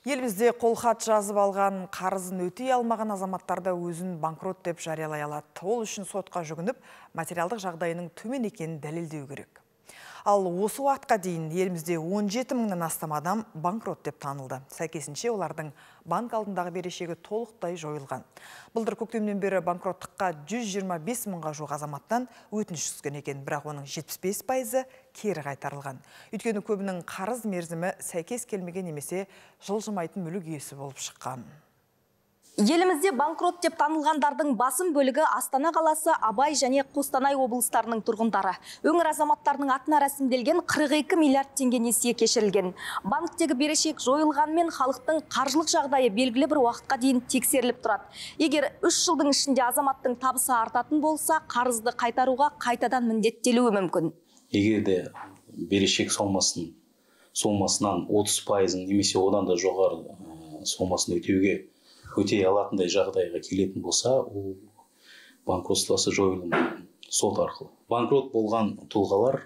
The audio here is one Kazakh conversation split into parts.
Елімізде қолхат жазып алған қарызын өтей алмаған азаматтар да өзін банкрот деп жариялай алады. Ол үшін сотқа жүгініп, материалдық жағдайының төмен екенін дәлелдеу керек. Ал осы уақытқа дейін елімізде 17 мыңнан астам адам банкрот деп танылды. Сәйкесінше, олардың банк алдындағы берешегі толықтай жойылған. Былтыр көктемнен бері банкроттыққа 125 мыңға жуық азаматтан өтініш түскен екен, бірақ оның 75%-ы кері қайтарылған. Өйткені көбінің қарыз мерзімі сәйкес келмеген немесе жылжымайтын мүлік иесі болып шыққан. Елімізде банкрот деп танылғандардың басым бөлігі Астана қаласы, Абай және Қостанай облыстарының тұрғындары. Өңір азаматтарының атына рәсімделген 42 миллиард теңге несие кешірілген. Банктегі берешек жойылғанмен, халықтың қаржылық жағдайы белгілі бір уақытқа дейін тексеріліп тұрады. Егер 3 жылдың ішінде азаматтың табысы артатын болса, қарызды қайтаруға қайтадан міндеттелуі мүмкін. Егер де берешек сомасынан 30%-ын немесе одан да жоғары сомасын өтей алатындай жағдайға келетін болса, ол банкротствосы жойылуы мүмкін сот арқылы. Банкрот болған тұлғалар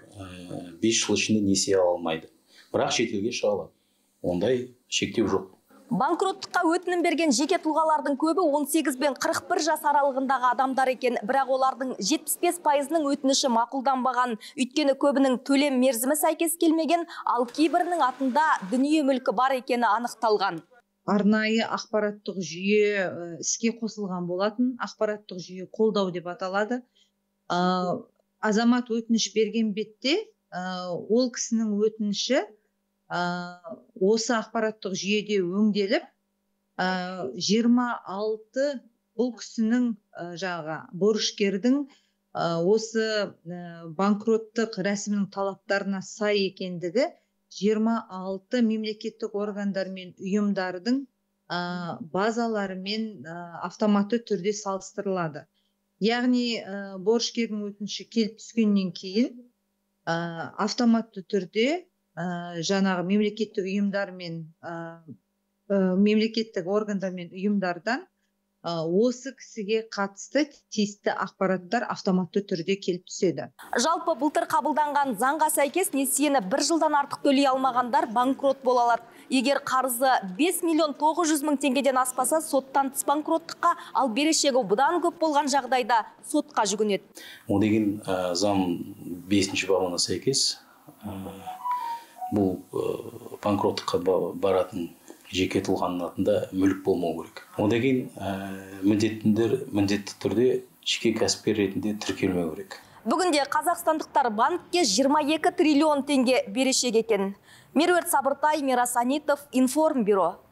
5 жыл ішінде несие ала алмайды, бірақ шетелге шыға алады. Ондай шектеу жоқ. Банкроттыққа өтінім берген жеке тұлғалардың көбі 18 бен 41 жас аралығындағы адамдар екен, бірақ олардың 75%-ының өтініші мақұлданбаған. Өйткені көбінің төлем мерзімі сәйкес келмеген, ал кейбірінің атында дүние мүлкі бар екені анықталған. Арнайы ақпараттық жүйе іске қосылған болатын. Ақпараттық жүйе «Қолдау» деп аталады. Азамат өтініш берген бетте ол кісінің өтініші осы ақпараттық жүйеде өңделіп, 26 бұл кісінің, жаңағы борышкердің осы банкроттық рәсімінің талаптарына сай екендігі 26 мемлекеттік органдар мен ұйымдардың базаларымен автоматты түрде салыстырылады. Яғни борышкердің өтініші келіп түскеннен кейін автоматты түрде жаңағы мемлекеттік ұйымдар мен мемлекеттік органдар мен ұйымдардан осы кісіге қатысты тиісті ақпараттар автоматты түрде келіп түседі. Жалпы, былтыр қабылданған заңға сәйкес, несиені бір жылдан артық төлей алмағандар банкрот бола алады. Егер қарызы 5 миллион 900 мың теңгеден аспаса, соттан тыс банкроттыққа, ал берешегі бұдан көп болған жағдайда сотқа жүгінеді. Ол деген заң бесінші бабына сәйкес, бұл банкроттыққа баратын жеке тұлғаның атында мүлік болмау керек. Одан кейін міндетті түрде жеке кәсіпкер ретінде тіркелмеу керек. Бүгінде қазақстандықтар банкке 22 триллион теңге берешек екен. Меруерт Сабыртай, Мирас Анитов, Информбюро.